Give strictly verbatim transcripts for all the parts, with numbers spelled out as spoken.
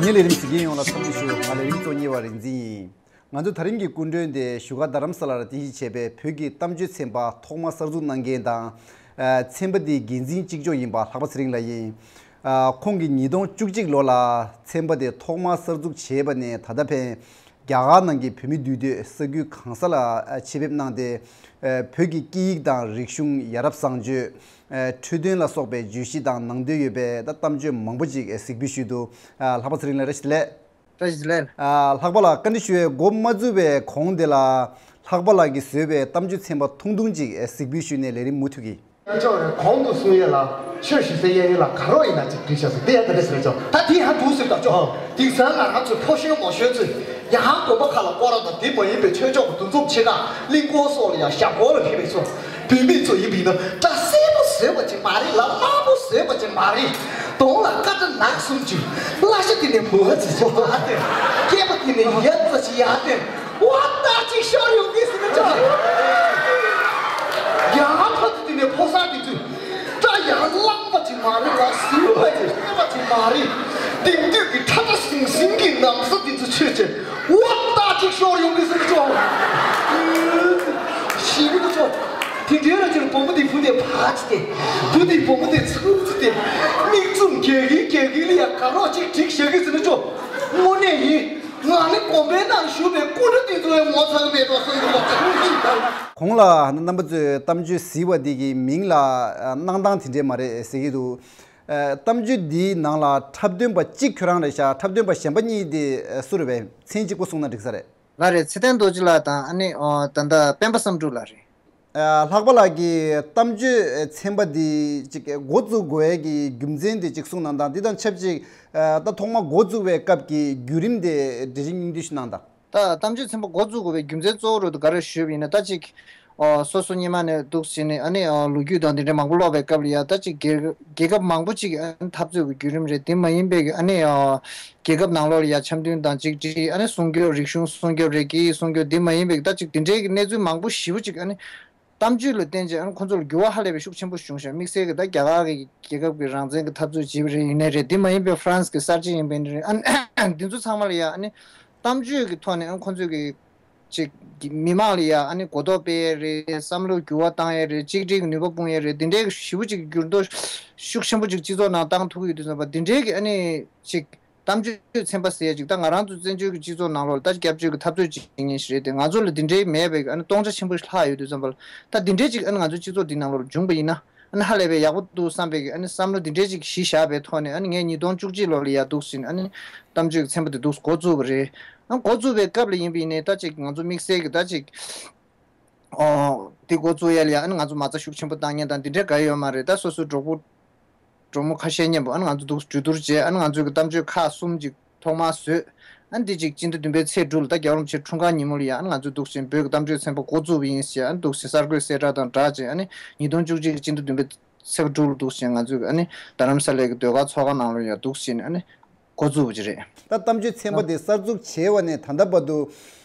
ལས་རིམ་གཟིགས་མཁན་ཡོངས་ལ་འཚམས་འདྲི་ཞུ། ང་ལས་རིམ་གཙོ་གཉེར་བ་རིག་འཛིན་ཡིན། ང་ཚོ་ད་རིང་གི་སྐུ་མགྲོན་དེ་བཞུགས་སྒར་རྡ་རམ་ས་ལར་རྟེན་གཞི་བྱས་པའི་བོད་ཀྱི་གཏམ་བརྗོད་ཚན་པ་ཐོག་མ་གསར་འཛུགས་གནང་མཁན་དང་། ཨ། ཚན་པ་འདིའི་འགན་འཛིན་གཅིག་ལྕོགས་ཡིན་པ་ལྷག་པ་ཚེ་རིང་ལགས་ཡིན། ཨ། ཁོང་གིས་ཉིས་སྟོང་བཅུ་གཅིག་ལོ་ལ་ཚན་པ་དེ་ཐོག་མ་གསར་འཛུགས་བྱས་པ་ནས་ད་ལྟ་ཕན། རྒྱ་གར་ནང་གི་བོད་མི་འདུས་སྡོད་ས་ཁུལ་གང་ས་ལ་ཆེད་ཕེབས་གནང་སྟེ། བོད་ཀྱི་སྐད་ཡིག་དང་རིག་གཞུང་། ཡ་རབས་བཟང་སྤྱོད། འཕྲོད་བསྟེན་ལ་སོགས་པའི་བརྗོད་གཞི་དང་ནང་དོན་ཡོད་པའི་ད་གཏམ་བརྗོད་མང་པོ་ཅིག་གཟིགས་འབུལ་ཞུས་འདུག། ལྷག་པ་ཚེ་རིང་ལགས་བཀྲ་ཤིས་བདེ་ལེགས། བཀྲ་ཤིས་བདེ་ལེགས། ལྷག་པ་ལགས་བཀའ་འདྲི་ཞུ་བའི་འགོ་མ་བཙུགས་པའི་གོང་དེ་ལ། ལྷག་པ་ལགས་ཀྱིས་བཟོས་པའི་གཏམ་བརྗོད་ཚན་པ་ཐུང་ཐུང་ཅིག་གཟིགས་འབུལ་ཞུས་ནས་ལས་རིམ་མུ་མཐུད་ཀྱིས། ཅོག་རེ་གོང་དུ་གསུང་ཡས་ལ། ཆོས་ཞུ་སའི་གཡས་གཡོན་ལ་ག་རོགས་ཡིན་ན་ཅིག་བྲིས་བཞག་སོང་། དེ་ཡང་དེ་འདྲ་ཟེར་ཅོག་ད་དེ་ཡང་འདུག་ཟེར་ད་ཅོག་ཨོ། དེང་སང་ང་རང་ཚོའི་ཕོ་གཞོན་མོ་གཞོན་ཚོས་ཡང་དགོན་པ་ཁག་ལ་སྐོར་ར་དང་དེ་མ་ཡིན་པའི་ཆོས་ཕྱོགས་ཀྱི་འདུ་འཛོམས་བྱེད་སྟངས། གླིང་སྐོར་སོགས་ལ་ཡང་ཞབས་སྐོར་ལ་ཕེབས་པའི་ཚོ། བུད་མེད་ཚོ་ཡིན་པ་ཡིན་ན་སྐྲ་སེར་པོ་བཟོས་པ་ཅིག་མ་རེད་ལ། དམར་པོ་བཟོས་པ་ཅིག་མ་རེད། གདོང་ལ་སྐར་ཁྲ་ནག་གསུམ་གྱི་བརླ་ཤ་དེ་ནས་མོ་ཙི་ཅིག་མ་སྟེ། སྐེད་པ་དེ་ནས་ཡ་ཙི་ཅིག་ཡར་བསྟན། ཝ་ད་ཅིག་ཤོར་ཡོང་གི་ཟེར་ན་ཅོག་ཡང་ཕ་ཚོ་དེ་ནས་ཕོ་གསར་དེ་ཚོས་སྐྲ་ཡང་རླངས་པ་ཅིག་མ་རེད་ལ། སུལ་བ་ཅིག་སེར་བ་ཅིག་མ་རེད། དེང་དུས་ཀྱི་ཁྲ་ཁྲ་ཟིང་ཟིང་གི་ན་བཟའ་དེ་ཚོ་ཆོས་བྱས། ཝ་ད་ཅིག་ཤོར་ཡོང་གི་ཟེར་ན་ཅོག་ཞེ་གི་འདུག་ཅོག་དེ་འདྲའི་ར་ཅིག་བུ་མོ་དེ་བུ་དེ་ཕ་ཅིག་སྟེ། བུ་དེ་བུ་མོ་དེ་ཚུར་ཅིག་སྟེ། མིག་བཙུམ་རྒྱག་གིན་རྒྱག་གིན་ལ་ཡ་ག་རོགས་ཅིག་བསྒྲིགས་བཞག་གི་ཟེར་ན་ཅོག་དངོས་གནས་ཡིན། ང་ནི་དགོན་པའི་ནང་བཞུགས་པའི་སྐུ་འདྲ་དེ་ཚོ་ཡང་ངོ་ཚ་གི་མེད་དོ་བསམ་གི་འདུག་ཅོག་གོང་ལ་རྣམ་པ་ཚོས་གཏམ་བརྗོད་གཟིགས་པ་འདི་གི་མིང་ལ་གནང་སྟངས་དེ་འདྲས་མ་རེད་ཟེར་གི་འདུག། ཨ། གཏམ་བརྗོད་འདིའི་ནང་ལ་འཁྲབ་སྟོན་པ་གཅིག་ཁྱོད་རང་རེད་ཤག། འཁྲབ་སྟོན་པ་གཞན་པ་གཉིས་དེ་སུ་རེད་པས། མཚན་གཅིག་པོ་གསུངས་ན་འགྲིག་ས་རེད། ལགས་རེད། ཚེ་བརྟན་རྡོ་རྗེ་ལགས་དང་ཨ་ནི་ཨོ་ད་ལྟ་སྤེན་པ་བསམ་འགྲུབ་ལགས་རེད། ཨ། ལྷག་པ་ལགས་ཀྱིས་གཏམ་བརྗོད་ཚན་པ་འདི་ཅིག་འགོ་བཙུགས་དགོས་ཡས་ཀྱི་རྒྱུ་མཚན་དེ་ཅིག་གསུངས་གནང་དང་། འདི་དང་ཆབས་ཅིག་ཨ། ད་ཐོག་མ་འགོ་བཙུགས་པའི་སྐབས་ཀྱི་བརྒྱུད་རིམ་དེ་འགྲེལ་བཤད་སྙིང་བསྡུས་ཤིག་གནང་དང་། ད་གཏམ་བརྗོད་ཚན་པ་འགོ་བཙུགས་དགོས་པའི་རྒྱུ་མཚན་གཙོ་བོ་རུ་དུ་ག་རེ་ཞུས་པ་ཡིན་ན། ད་ཅིག་ཨོ་སོ་སོ་སྔོན་མ་ནས་འདུག་ཟེར་ནས་ཨ་ནི་ཨོ་ལོ་རྒྱུས་དང་དེ་འདྲའི་མང་པོ་ཀློག་པའི་སྐབས་ལ་ཡ། ད་ཅིག་རྒྱལ་རྒྱལ་ཁབ་མང་པོ་ཅིག་ཨ་ནི་འཐབ་རྩོད་ཀྱི་བརྒྱུད་རིམ་རེད། དེ་མ་ཡིན་པའི་ཨ་ནི་ཨོ་རྒྱལ་ཁབ་ནང་ལོགས་ལ་ཡ་འཆམ་མཐུན་དང་ཅིག་སྒྲིལ། ཨ་ནི་སྲུང་སྐྱོབ། རིག་གཞུང་སྲུང་སྐྱོབ་རེད། སྐད་ཡིག་སྲུང་སྐྱོབ། དེ་མ་ཡིན་པའི་ད་ཅིག་དེ་འདྲའི་གི་གནས་ཚུལ་མང་པོ་ཞེ་པོ་ཅིག་ཨ་ནི་གཏམ་བརྗོད་ལ་བརྟེན་བྱས་ཨ་ནི་ཁོང་ཚོ་ལ་འགྱུར་བ་ཧ་ལས་པའི་ཤུགས་ཆེན་པོ་བྱུང་ཤག། དམིགས་བསལ་གྱི་ད་རྒྱ་གར་གྱི་རྒྱལ་ཁབ་ཀྱི་རང་བཙན་གྱི་འཐབ་རྩོད་བྱེད་པ་རེད། ཡིན་ནའི་རེད། དེ་མ་ཡིན་པའི་ཧྥ་རན་སི་གི་གསར་བརྗེ་ཡིན་པ་ཡིན་ནའི་རེད། ཨ་ནི་འདི་ཚོ་ཚང་མ་ལ་ཡ་ཨ་ནི་གཏམ་བརྗོད་ཀྱི་ཐོག་ནས་ཨ་ནི་ཁོང་ཚོས་ཀྱི་ཅིག་མི་མང་ལ་ཡ་ཨ་ནི་གོ་རྟོགས་སྤེལ་ཡས་རེད། བསམ་བློ་འགྱུར་བ་བཏང་ཡས་རེད། གཅིག་སྒྲིལ་གྱི་ནུས་པ་སྤུངས་ཡས་རེད། འདི་འདྲའི་གི་ཞེ་པོ་ཅིག་གི་འགྱུར་ལྡོག་ཤུགས་ཆེན་པོ་ཅིག་སྤྱི་ཚོགས་ནང་བཏང་ཐུབ་ཀྱི་ཡོད་དུས་ཙམ་པ་འདི་འདྲའི་གི་ཨ་ནི་ཅིག་གཏམ་བརྗོད་ཚན་པ་ཟེར་ཡ་ཅིག་ད་ང་རང་ཚོ་བཙན་བྱོལ་གྱི་སྤྱི་ཚོགས་ནང་ལོགས་ལ་ད་སྐྱབས་བཅོལ་གྱི་འཐབ་རྩོད་བྱེད་མཁན་ཞིག་རེད་དེ། ང་ཚོ་ལ་འདི་འདྲའི་མེད་པའི་ཨ་ནི་སྟོང་ཆ་ཆེན་པོ་ཞིག་ལྷག་ཡོད་དུས་ཙམ་པ་ལ། ད་འདི་འདྲའི་ཅིག་ཨ་ནི་ང་ཚོའི་སྤྱི་ཚོགས་འདི་ནང་ལོགས་ལ་བྱུང་པ་ཡིན་ན་ཨ་ནི་ཧ་ལས་པའི་ཡག་པོ་འདུག་བསམ་པའི་ཨ་ནི་བསམ་བློ་འདི་འདྲའི་ཅིག་གཞི་བཞག་པའི་ཐོག་ནས། ཨ་ནི་ངས་ཉིས་སྟོང་བཅུ་གཅིག་ལོ་ལ་ཡ་འདུག་ཟིན་ཨ་ནི་གཏམ་བརྗོད་ཀྱི་ཚན་པ་འདི་འདུག་འགོ་བཙུགས་པ་རེད། ཨ་འགོ་བཙུགས་པའི་སྐབས་ལ་ཡིན་པ་ཡིན་ནའི་ད་ཅིག་ང་ཚོ་དམིགས་བསལ་གྱི་ད་ཅིག་ཨོ། དེ་འགོ་བཙུགས་ཡ་ལ་ཡ་ཨ་ནི་ང་ཚོ་མ་རྩ་ཤུགས་ཆེན་པོ་བཏང་མཁན་དང་དེ་འདྲའི་ག་ཡོད་མ་རེད། ད་སོ་སོའི་གྲོགས་པོ་གྲོགས་མོ་ཁ་ཤས་མཉམ་པོ་ཨ་ནི་ང་ཚོ་འདུག་གྲོས་བསྡུར་བྱས། ཨ་ནི་ང་ཚོའི་གི་གཏམ་བརྗོད་ཁག་གསུམ་ཅིག་ཐོག་མར་བཟོས། ཨ་ནི་དེ་ཅིག་སྤྱི་ཟླ་བདུན་པའི་ཚེས་དྲུག་ལ་ད་རྒྱལ་བ་རིན་པོ་ཆེ་འཁྲུངས་སྐར་ཉིན་མོ་ལ་ཡ་ཨ་ནི་ང་ཚོས་འདུག་ཅིང་བོད་ཀྱི་གཏམ་བརྗོད་ཚན་པ་འགོ་བཙུགས་པ་ཡིན་ཟེར། ཨ་ནི་འདུག་ཅིང་གསར་འགོད་གསལ་བསྒྲགས་དང་སྦྲགས་ཅིང་ཨ་ནི་ཉིས་སྟོང་བཅུ་གཅིག་གི་སྤྱི་ཟླ་བདུན་པའི་ཚེས་པ་དྲུག་ལ་འདུག་ཅིང་ང་ཚོས་ཨ་ནི་རྡ་རམ་ས་ལའི་གི་ཟློས་གར་ཚོགས་ཁང་ནང་ལ་ཡ་འདུག་ཅིང་ཨ་ནི་འགོ་བཙུགས་པ་ཅིག་རེད། ད་གཏམ་བརྗོད་ཚན་པ་དེ་གསར་འཛུགས་བྱས་པ་ནས་ད་ལྟ་བར་དུ།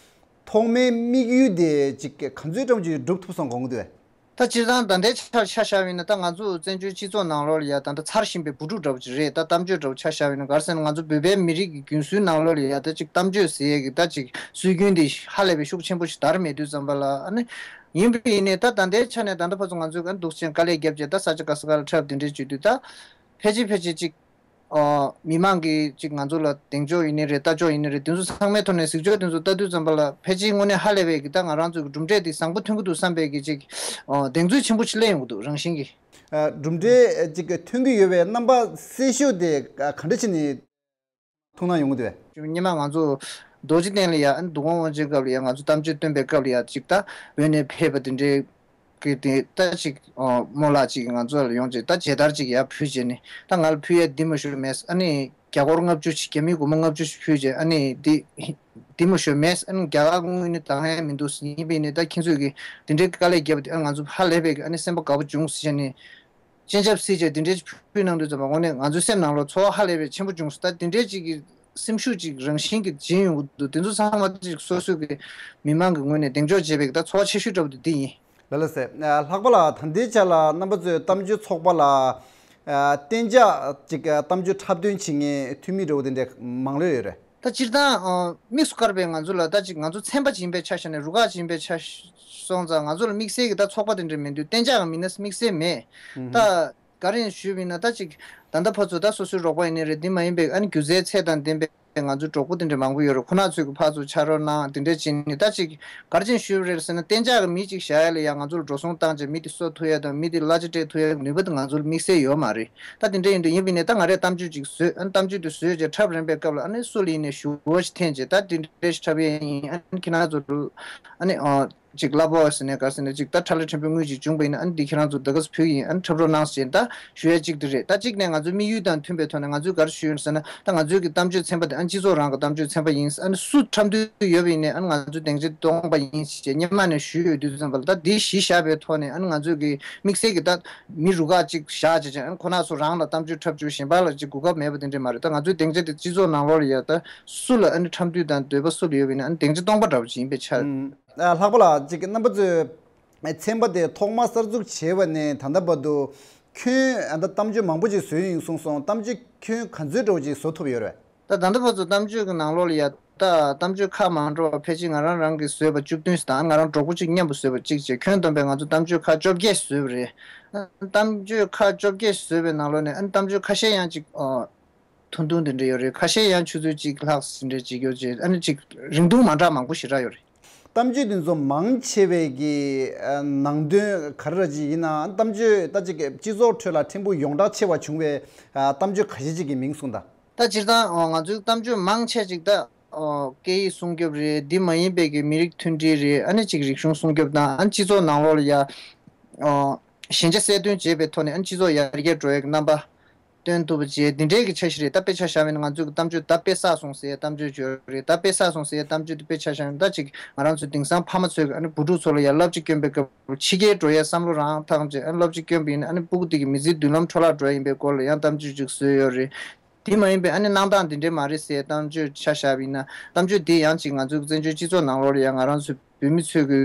ཐོག་མའི་དམིགས་ཡུལ་དེ་ཅིག་ག་ཚོད་ཙམ་ཅིག་འགྲུབ་ཐུབ་སོང་དགོངས་ཀྱི་འདུག་གས། ད་སྤྱིར་བཏང་ད་ལྟའི་ཆར་ཆ་བཞག་པ་ཡིན་ན། ད་ང་ཚོ་བཙན་བྱོལ་སྤྱི་ཚོགས་ནང་ལོགས་ལ་ཡ་ད་ལྟ་ཚར་བཞིན་པའི་འབུ་ཕྲུག་འདྲ་པོ་ཅིག་རེད། ད་གཏམ་བརྗོད་འདྲ་པོ་ཆ་བཞག་པ་ཡིན་ན། ག་རེ་ཟེར་ན་ང་ཚོ་བོད་པའི་མི་རིགས་ཀྱི་རྒྱུན་སྲོལ་ནང་ལོགས་ལ་ཡ་ད་ཅིག་གཏམ་བརྗོད་ཟེར་ཡས་ཀྱི་ད་ཅིག་སྲོལ་རྒྱུན་དེ་ཧ་ལས་པའི་ཤུགས་ཆེན་པོ་ཞིག་དར་མེད་དུས་ཙམ་པ་ལ། ཨ་ནི་ཡིན་པ་ཡིན་ནའི་ད་ད་ལྟའི་ཆ་ནས་ད་ལྟ་བར་དུ་ང་ཚོས་ཨ་ནི་འདུག་ཅིང་དཀའ་ལས་བརྒྱབ་བྱས་ད་ས་ཆ་ག་ས་ག་ལ་འཁྲབ་དེ་འདྲས་བྱེད་དུས། ད་ཕལ་ཆེར་ཕལ་ཆེར་ཅིག་ཨོ། མི་མང་གིས་ཅིག་ང་ཚོ་ལ་གདེང་འཇོག་ཡིན་ནི་རེད། ལྟ་ཕྱོགས་ཡིན་ནི་རེད། དེ་ཚོ་ཚང་མའི་ཐོག་ནས་གཟིགས་ཕྱོགས་དེ་ཚོ་ལྟ་དུས་ཙམ་པ་ལ་ཕལ་ཆེར་དངོས་གནས་ཧ་ལས་པའི་གི་ད་ང་རང་ཚོའི་གི་གྲུབ་འབྲས་དེ་བཟང་པོ་ཐོན་གི་འདུག་བསམ་པའི་གི་ཅིག་ཨོ། གདེང་ཚོད་ཆེན་པོ་ཞིག་སླེབས་ཡོང་གི་འདུག་རང་བཞིན་གྱིས། ཨ། གྲུབ་འབྲས་ཅིག་ཐོན་གི་ཡོད་པའི་རྣམ་པ་གསལ་ཤོས་དེ་ག་འདྲ་བྱས་ནས་མཐོང་སྣང་ཡོང་གི་འདུག་གས། སྔོན་མ་ང་ཚོ་རྡོ་རྗེ་གདན་ལ་ཡ་ཨ་ནི་འདུ་ཁང་དབུ་འབྱེད་སྐབས་ལ་ཡ་ང་ཚོ་གཏམ་བརྗོད་སྟོན་པའི་སྐབས་ལ་ཡ་ཅིག་ད་བོད་ནས་ཕེབས་པ་དེ་འདྲའི་གི་དེ་ད་ཅིག་ཨོ། རྨོ་ལགས་ཅིག་ང་ཚོ་ལ་ཡོང་ཅིག་ད་མཇལ་དར་ཅིག་ཡར་ཕུལ་བྱས་ནས། ད་ང་ལ་ཕུལ་ཡས་འདི་མ་ཞུ་མེད། ཨ་ནི་རྒྱ་སྒོར་ལྔ་བཅུ་ཞིག་རྒྱ་མིའི་སྒོར་མོ་ལྔ་བཅུ་ཞིག་ཕུལ་བྱས། ཨ་ནི་འདི་འདི་མ་ཞུ་མེད། ཨ་ནི་རྒྱ་གར་དངུལ་ནི་ད་ཧ་ཡང་མི་འདུག་ཟེར། ཡིན་པས་ནི་ད་ཁྱེད་ཚོས་ཀྱི་འདི་འདྲའི་དཀའ་ལས་བརྒྱབ་པ་དེ་ཨ་ང་ཚོ་ཧ་ལས་པའི་ཨ་ནི་སེམས་པ་དགའ་པོ་བྱུང་ཟེར་བྱས་ནས། སྤྱན་ཆབ་བསིལ་བྱས་དེ་འདྲའི་ཕུལ་གནང་དུས་ཙམ་པ་དངོས་གནས་ང་ཚོའི་སེམས་ནང་ལོགས་ཚོར་བ་ཧ་ལས་པའི་ཆེན་པོ་བྱུང་སོང་། ད་དེ་འདྲའི་ཅིག་གི་སེམས་ཤུགས་ཅིག་རང་བཞིན་གྱིས་སྦྱིན་ཡོང་གི་འདུག། དེ་ཚོ་ཚང་མ་ཅིག་སོ་སོའི་གི་མི་མང་གི་ངོས་ནས་གདེང་འཇོག་བྱས་པའི་ད་ཚོར་བ་ཆེ་ཤོས་འདྲ་པོ་དེ་འདི་ཡིན། ལགས་ལགས་སེ། ལྷག་པ་ལགས་ད་ལྟའི་ཆ་ལ་རྣམ་པ་ཚོས་གཏམ་བརྗོད་ཚོགས་པ་ལ་ ཨ། གཏན་འཇགས་ཅིག་ཨ། གཏམ་བརྗོད་འཁྲབ་སྟོན་བྱེད་མཁན་འཐུས་མི་འདྲ་བོ་དེ་འདྲ་མང་ལོས་ཡོད་རེད། ད་སྤྱིར་བཏང་ཨ། དམིགས་སུ་བཀར་བའི་ང་ཚོ་ལ་ད་ཅིག་ང་ཚོ་ཚན་པ་ཅིག་ཡིན་པའི་ཆ་བཞག་ནས་རུ་ཁག་ཅིག་ཡིན་པའི་ཆ་སོང་ཙང་ང་ཚོ་ལ་དམིགས་བསལ་གྱི་ད་ཚོགས་པ་དེ་འདྲ་མི་འདུག་གཏན་འཇགས་ཀྱི་མི་སྣ་དམིགས་བསལ་མེད། ད་ག་རེ་ཞུས་པ་ཡིན་ན་ད་ཅིག་ད་ལྟ་ཕར་ཚུར་ད་སོ་སོའི་རོགས་པ་ཡིན་ནའི་རེད། འདི་མ་ཡིན་པའི་ཨ་ནི་སྒྱུ་རྩལ་ཚད་དང་ལྡན་པའི་ང་ཚོའི་གྲོགས་པོ་དེ་འདྲ་མང་པོ་ཡོད་རེད། ཁོ་ན་ཚོས་ཀྱི་ཕར་ཚུར་ཕྱག་རོགས་གནང་དེ་འདྲ་བྱས་ནས་ད་ཅིག་ག་རེ་བྱས་ནས་ཞུས་པ་རེད་ཟེར་ན་གཏན་འཇགས་ཀྱི་མི་ཅིག་བཞག་ཡ་ལ་ཡང་ང་ཚོ་ལ་འགྲོ་སོང་བཏང་བྱས་མི་དེ་གསོ་ཐུབ་ཡ་དང་མི་དེ་གླ་ཆ་སྤྲད་ཐུབ་ཡ་གི་ནུས་པ་དེ་ང་ཚོ་ལ་དམིགས་བསལ་ཡོད་མ་རེད། ད་དེ་འདྲ་ཡིན་དུས་ཡིན་པ་ཡིན་ནའི་ད་ང་རས་གཏམ་བརྗོད་ཅིག་བཟོས། ཨ་ནི་གཏམ་བརྗོད་དེ་བཟོས་བྱས་འཁྲབ་རན་པའི་སྐབས་ལ་ཨ་ནི་སུ་ལ་ཡིན་ནའི་ཞུ་བ་ཞིག་འཐེན་བྱས་ད་དེ་འདྲ་ཞིག་འཁྲབ་ཡས་ཡིན། ཨ་ནི་ཁྱེད་རང་ཚོ་ཨ་ནི་ཨ། ཅིག་གླ་ཕོགས་ཟེར་ནས་ག་ཟེར་ནས་ཅིག་ད་ཁྲ་ལ་ཕྲན་བུ་དངུལ་ཅིག་བྱུང་པ་ཡིན་ན་ཨ་ནི་འདི་ཁྱེད་རང་ཚོ་ད་ག་སེ་ཕུལ་གྱི་ཡིན། ཨ་ནི་འཁྲབ་རོགས་གནང་ཟེར་ད་ཞུ་ཡ་གཅིག་དེ་རེད། ད་གཅིག་ནས་ང་ཚོའི་དམིགས་ཡུལ་དང་མཐུན་པའི་ཐོག་ནས་ང་ཚོས་ག་རེ་ཞུས་ཡོད་ཟེར་ན་ད་ང་ཚོའི་གི་གཏམ་བརྗོད་ཚན་པ་དེ་ཨ་ནི་སྤྱི་ཚོགས་རང་གི་གཏམ་བརྗོད་ཚན་པ་ཡིན། ཨ་ནི་སུ་འཁྲབ་འདོད་ཡོད་པ་ཡིན་ནའི་ཨ་ནི་ང་ཚོས་སྡིངས་ཆ་སྟོང་པ་ཡིན་ཞེས་སྔོན་མ་ནས་ཞུས་ཡོད་དུས་ཙམ་པ་ལ་ད་འདི་གཞི་བཞག་པའི་ཐོག་ནས་ཨ་ནི་ང་ཚོས་གི་དམིགས་བསལ་གི་ད་མི་རུ་ཁག་ཅིག་བཞག་བྱས་ཅིག་ཨ་ནི་ཁོ་ན་ཚོ་རང་ལ་གཏམ་བརྗོད་འཁྲབ་རྒྱུ་གཞན་པ་ལ་ཅིག་གོ་སྐབས་མེད་པ་དེ་འདྲ་མ་རེད། ད་ང་ཚོའི་སྡིངས་ཆ་དེ་སྤྱི་ཚོགས་ནང་ལོགས་ལ་ཡ་ད་སུ་ལ་ཨ་ནི་འཁྲབ་འདོད་དང་འདོད་པ་སུ་ལ་ཡོད་པ་ཡིན་ན་ཨ་ནི་སྡིངས་ཆ་སྟོང་པ་འདྲ་པོ་ཅིག་ཡིན་པའི་ཆ། ཨ། ལྷག་པ་ལ་ཅིག་རྣམ་པ་ཚོས་ཚན་པ་དེ་ཐོག་མ་གསར་འཛུགས་བྱས་པ་ནས་ད་ལྟ་བར་དུ་ཁྱོན་ཨ་ད་གཏམ་བརྗོད་མང་པོ་ཅིག་བཟོས་ཡིན་གསུངས་སོང་། གཏམ་བརྗོད་ཁྱོན་ག་ཚོད་འདྲ་པོ་ཅིག་བཟོ་ཐུབ་ཡོད་རེད། ད་ད་ལྟ་བར་དུ་གཏམ་བརྗོད་ཀྱི་ནང་ལོགས་ལ་ཡ་ད་གཏམ་བརྗོད་ཁག་མང་འགྲོ་བ་ཕལ་ཆེར་ང་རང་རང་གིས་བཟོས་པ་བཅུ་བདུན་ཙམ་དང་ང་རང་གྲོགས་པོ་གཅིག་མཉམ་དུ་བཟོས་པ་གཅིག་བྱས་ཁྱོན་བསྡོམས་པས་ང་ཚོ་གཏམ་བརྗོད་ཁག་བཅོ་བརྒྱད་བཟོས་པ་རེད། གཏམ་བརྗོད་ཁག་བཅོ་བརྒྱད་བཟོས་པའི་ནང་ལོགས་ནས་ཨ་ནི་གཏམ་བརྗོད་ཁ་ཤས་ཡང་ཅིག་ཨ། ཐུང་ཐུང་དེ་འདྲ་ཡོད་རེད། ཁ་ཤས་ཡང་ཆུ་ཚོད་གཅིག་ལྷག་ཟིན་འདྲ་ཅིག་ཡོད་ཅེས་ཨ་ནི་ཅིག་རིང་ཐུང་མ་འདྲ་མང་པོ་ཞེ་དྲག་ཡོད་རེད། གཏམ་བརྗོད་དེ་ཚོ་མང་ཆེ་བའི་གི་ཨ་ནང་དོན་ག་རེ་ར་ཅིག་ཡིན་ནའང་གཏམ་བརྗོད་ད་ཅིག་གི་སྤྱི་ཚོགས་ཁྲོད་ལ་ཕྲན་བུ་ཡོངས་གྲགས་ཆེ་བ་བྱུང་བའི་ཨ་གཏམ་བརྗོད་ག་ཤེད་ཅིག་གི་མིང་གསུངས་དང་། ད་སྤྱིར་བཏང་ང་ཚོའི་གཏམ་བརྗོད་མང་ཆེ་ཅིག་ད་ཨོ་སྐད་ཡིག་སྲུང་སྐྱོབ་རེད། འདི་མ་ཡིན་པའི་གི་མི་རིགས་མཐུན་སྒྲིལ་རེད། ཨ་ནི་ཅིག་རིག་གཞུང་སྲུང་སྐྱོབ་དང་ཨ་ནི་སྤྱི་ཚོགས་ནང་ལོགས་ལ་ཡ་ཨོ་ཞན་ཆ་གསལ་སྟོན་བྱེད་པའི་ཐོག་ནས་ཨ་ནི་སྤྱི་ཚོགས་ཡར་རྒྱས་འགྲོ་ཡའི་གི་རྣམ་པ་སྟོན་ཐུབ་པ་བྱས་འདི་འདྲའི་གི་འཆར་གཞི་རེད། ད་དཔེ་ཆ་བཞག་པ་ཡིན་ན་ང་ཚོའི་གི་གཏམ་བརྗོད་ད་དཔེ་བསགས་སོང་ཟེར་ཡའི་གཏམ་བརྗོད་ཅིག་ཡོད་རེད། ད་དཔེ་བསགས་སོང་ཟེར་ཡའི་གཏམ་བརྗོད་དེ་དཔེ་ཆ་བཞག་ན་ད་ཅིག་ང་རང་ཚོའི་དེང་སང་ཕ་མ་ཚོས་གི་ཨ་ནི་བུ་ཕྲུག་ཚོ་ལ་ཡ་བསླབ་བྱ་སྐྱོན་པའི་སྐབས་ཕྱི་རྒྱལ་འགྲོ་ཡའི་བསམ་བློ་རང་བཏང་བྱས་ཨ་ནི་བསླབ་བྱ་སྐྱོན་པ་ཡིན་ན་ཨ་ནི་སྤུ་གུ་དེ་གི་མི་ཚེའི་མདུན་ལམ་འཕྲོ་བརླག་འགྲོ་ཡ་ཡིན་པའི་སྐོར་ལ་ཡང་གཏམ་བརྗོད་ཅིག་བཟོས་ཡོད་རེད། དེ་མ་ཡིན་པའི་ཨ་ནི་གནང་སྟངས་འདི་འདྲའི་མ་རེད་ཟེར་གཏམ་བརྗོད་ཆ་བཞག་པ་ཡིན་ན་གཏམ་བརྗོད་འདི་ཡང་ཅིག་ང་ཚོའི་བཙན་བྱོལ་སྤྱི་ཚོགས་ནང་ལོགས་ལ་ཡང་ང་རང་ཚོའི་བོད་མི་ཚོའི་གི་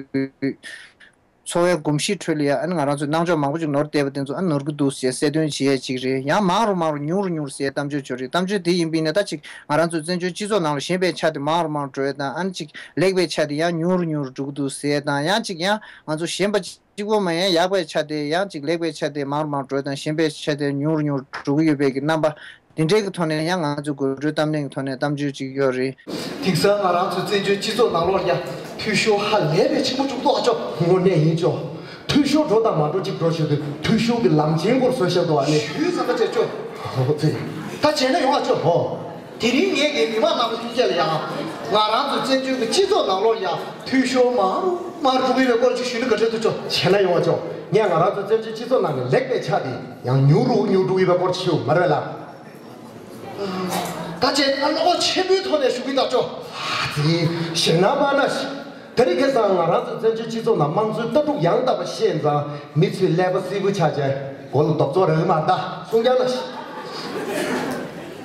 འཚོ་བའི་གོམས་གཤིས་ཁྲོད་ལ་ཡང་ཨ་ནི་ང་རང་ཚོའི་སྣང་ཕྱོགས་མང་པོ་ཅིག་ནོར་བསྡད་པ་དེ་ཚོ་ཨ་ནི་ནོར་གི་འདུག་ཟེར་གསལ་སྟོན་བྱེད་ཡས་ཅིག་རེད། ཡང་མང་རུ་མང་རུ་ཉུང་རུ་ཉུང་རུ་ཟེར་གཏམ་བརྗོད་ཅིག་རེད། གཏམ་བརྗོད་འདི་ཡིན་པ་ཡིན་ན་ད་ཅིག་ང་རང་ཚོའི་བཙན་བྱོལ་སྤྱི་ཚོགས་ནང་ལ་ཞན་པའི་ཆ་དེ་མང་རུ་མང་རུ་འགྲོ་ཡས་དང་ཨ་ནི་ཅིག་ལེགས་པའི་ཆ་དེ་ཡང་ཉུང་རུ་ཉུང་རུ་འགྲོ་གི་འདུག་ཟེར་ཡས་དང་ཡང་ཅིག་ཡང་ང་ཚོ་ཞན་པ་གཅིག་པོ་མ་ཡིན་ཡག་པའི་ཆ་དེ་ཡང་ཅིག་ལེགས་པའི་ཆ་དེ་མང་རུ་མང་རུ་འགྲོ་དང་ཞན་པའི་ཆ་དེ་ཉུང་རུ་ཉུང་རུ་འགྲོ་གི་ཡོད་པའི་གི་རྣམ་པ་འདི་འདྲའི་གི་ཐོག་ནས་ཡང་ང་ཚོ་དགོད་བྲོའི་གཏམ་གླེང་གི་ཐོག་ནས་གཏམ་བརྗོད་ཅིག་ཡོད་རེད། དེང་སང་ང་རང་ཚོའི་བཙན་བྱོལ་སྤྱི་ཚོགས་ནང་ལོགས་ལ་ཡང་འཐུས་ཤོར་ཧ་ལས་པའི་ཆེན་པོ་བྱུང་འདུག་ཨ་ཅོ། དངོས་གནས་ཡིན་ཅོ། འཐུས་ཤོར་འགྲོ་དང་མ་འགྲོ་གཅིག་འགྲོ་ཞུ་དུས་འཐུས་ཤོར་གི་ལམ་ཆེན་སྐོར་བཟོས་བཞག་འདུག་ཨ་ནི། ཞུས་ཙམ་པ་བྱས་ཅོ། ཧོ་ཙི། ད་བྱས་ན་ཡོང་ཨ་ཅོ་ཧོ། དེ་རིང་ངས་ངའི་མི་མང་རྣམ་པ་ཐམས་ཅད་ལ་ཡང་། ང་རང་ཚོ་བཙན་བྱོལ་གྱི་སྤྱི་ཚོགས་ནང་ལོགས་ལ་ཡང་འཐུས་ཤོར་མང་རུ་མང་རུ་འགྲོ་གི་ཡོད་པའི་སྐོར་ཅིག་ཞུས་ན་ག་འདྲ་འདུག་ཅོ། བྱས་ན་ཡོང་ཨ་ཅོ། ངས་ང་རང་ཚོ་བཙན་བྱོལ་སྤྱི་ཚོགས་ནང་གི་ལེགས་པའི་ཆ་དེ་ཡང་ཉུང་རུ་ཉུང་རུ་འགྲོ་གི་ཡོད་པའི་སྐོར་ཞུ་མ་རེད་ལ། ད་བྱས་ན་བློ་ཆེན་པོའི་ཐོག་ནས་ཞུ་གི་ཡིན་ད་ཅོ། ཨ་ཙི། ཞེད་སྣང་མ་ན་ཞིག་ད་རེས་ཁ་སང་ང་རང་ཚོ་བཙན་བྱོལ་སྤྱི་ཚོགས་ནང་དམངས་གཙོའི་ལྟ་གྲུབ་ཡང་དག་པ་ཤེས་ཙང་མི་ཚོས་ཀླད་པ་སིལ་བུ་ཆགས་བྱས་མགོ་ལ་རྡོག་བཙོག་རག་གི་མ་རེད་ད་གསུང་རྐྱང་ལ།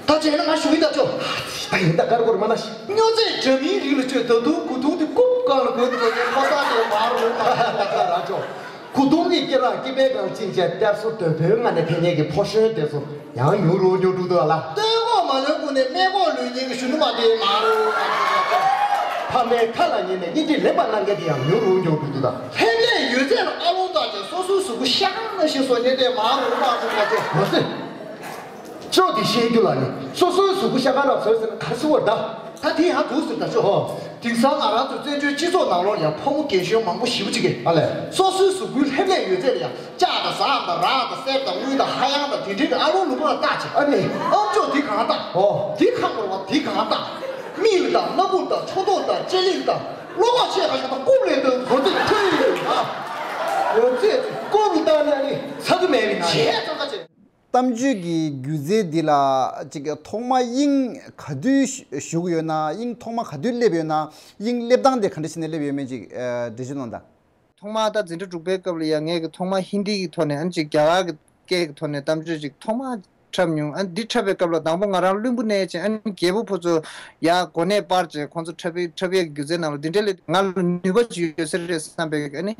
ད་བྱས་ན་ང་ཞུ་གི་ཡིན་ད་ཅོ། ད་ཡིན་ད་ཀར་ཀོར་མ་ན་ཤི། སྨྱོ་རྫས་འདྲ་མིན་རིགས་ལ་སྤྱོད་ད་དུང་གོས་ཐུང་དེ་རྐུབ་སྒང་ལ་གོན་འགྲོ་མཁན་ཕོ་གསར་དེ་མང་རུ་ད་ཀ་ར་ཅོ། གོས་ཐུང་གི་སྐེ་རགས་སྐེད་པའི་སྒང་བཅིངས་བྱས་གཏེར་སོ་དོད་པོའི་ངང་ནས་ཕེབས་མཁན་གྱི་ཕོ་གཞོན་དེ་ཚོ། ཡང་ཉུང་རུ་ཉུང་རུ་འདུག་ལ། སྟོད་གོས་མ་ལོན་གོང་ནས་སྨད་གོས་ལོན་མཁན་གྱི་གཞོན་ནུ་མ་དེ་མང་རུ། ཕ་མའི་ཁ་ལ་ཉན་ནས་གཉེན་སྒྲིག་ལེགས་པར་གནང་མཁན་དེ་ཡང་ཉུང་རུ་ཉུང་རུ་འདུག་ད། ལྷེབ་ལྷེབ་ཡོད་ཚད་ལ་ཨ་ལོང་བཏགས་ཀྱང་སོ་སོའི་གཟུགས་པོ་ཤ་ཁང་ནང་བཞིན་བཟོ་མཁན་དེ་མང་རུ་མང་རུ་མ་ཆེ། མ་ཟེར། ཅོག་དེ་ཤེས་རྒྱུ་ལ་ནི་སོ་སོའི་གཟུགས་པོ་ཤ་ཁང་ནང་བཟོས་ཟེར་ན་ག་རེ་ཟེར་བ་རེད་ད། ད་དེ་ཡང་འདུག་ཟེར་ད་ཤོག་ཧོ། དེང་སང་ང་རང་ཚོ་བཙན་བྱོལ་སྤྱི་ཚོགས་ནང་ལོགས་ཡང་ཕོ་མོ་རྒན་གཞོན་མང་པོ་ཞེ་པོ་ཅིག་གིས་ཨ་ལས། སོ་སོའི་གཟུགས་པོའི་ལྷེབ་ལྷེབ་ཡོད་ཚད་ལ་ཡང་ལྕགས་དང་ཟངས་དང་རག་དང་གསེར་དང་དངུལ་དང་ཧ་ཡང་དང་དེ་འདྲའི་གི་ཨ་ལོང་ལུང་པ་ལ་བཏགས་ཅིག་ཨ་ནི། ཨམ་ཅོག་འདི་གང་བཏགས། ཨོ། འདི་གང་བོར་བ་འདི་གང་བཏགས། མིག་ལ་བཏགས། སྣ་ཁུག་ལ་བཏགས། ཕྱོགས་མདོག་ལ་བཏགས། ལྕེ་ལེབ་ལ་བཏགས། བློ་ཁོག་ཆེ་ཁ་ཤོས་དང་རྐུབ་ལ་བཏགས། གོ་ཚད་ཁྲུས་ཡིན་ཨ། གོ་ཚད་རྐུབ་ལ་བཏགས་ན་ནི་ཚ་གི་མེད་པའི་ནང་ཡིན། བྱས་ཙང་ཁ་ཆེ། གཏམ་བརྗོད་ཀྱི་སྒྱུ་རྩལ་འདི་ལ་ཅིག་ཐོག་མ་དབྱིངས་ག་དུས་ཞུགས་ཡོད་ན། དབྱིངས་ཐོག་མ་ག་དུས་སླེབས་ཡོད་ན། དབྱིངས་སླེབས་སྟངས་དེ་ག་འདྲ་བྱས་ནས་སླེབས་ཡོད་མེད་ཅིག་འགྲེལ་བརྗོད་གནང་དང་། ཐོག་མ་ད་འཛིན་གྲྭ་དྲུག་པའི་སྐབས་ལ་ཡང་ངས་ཀྱི་ཐོག་མ་ཧིན་དི་གི་ཐོག་ནས་ཨ་ནི་ཅིག་རྒྱ་གར་གྱི་སྐད་ཀྱི་ཐོག་ནས་གཏམ་བརྗོད་ཅིག་ཐོག་མ་འཁྲབ་མྱོང་། ཨ་ནི་འདི་འཁྲབ་པའི་སྐབས་ལ་དང་པོ་ང་རང་བླུན་པོ་ནས་ཅིག་ཨ་ནི་རྒྱལ་པོ་ཕོ་ཚོ་ཡར་གོ་གནས་སྤར་བྱས་ཁོང་ཚོ་འཁྲབ་པའི་འཁྲབ་ཡས་ཀྱི་སྒྱུ་རྩལ་ནང་ལ་འདི་འདྲའི་ལས་ང་ལ་ནུས་པ་ཅིག་ཡོད་ས་རེད་བསམ་པའི་ཨ་ནི།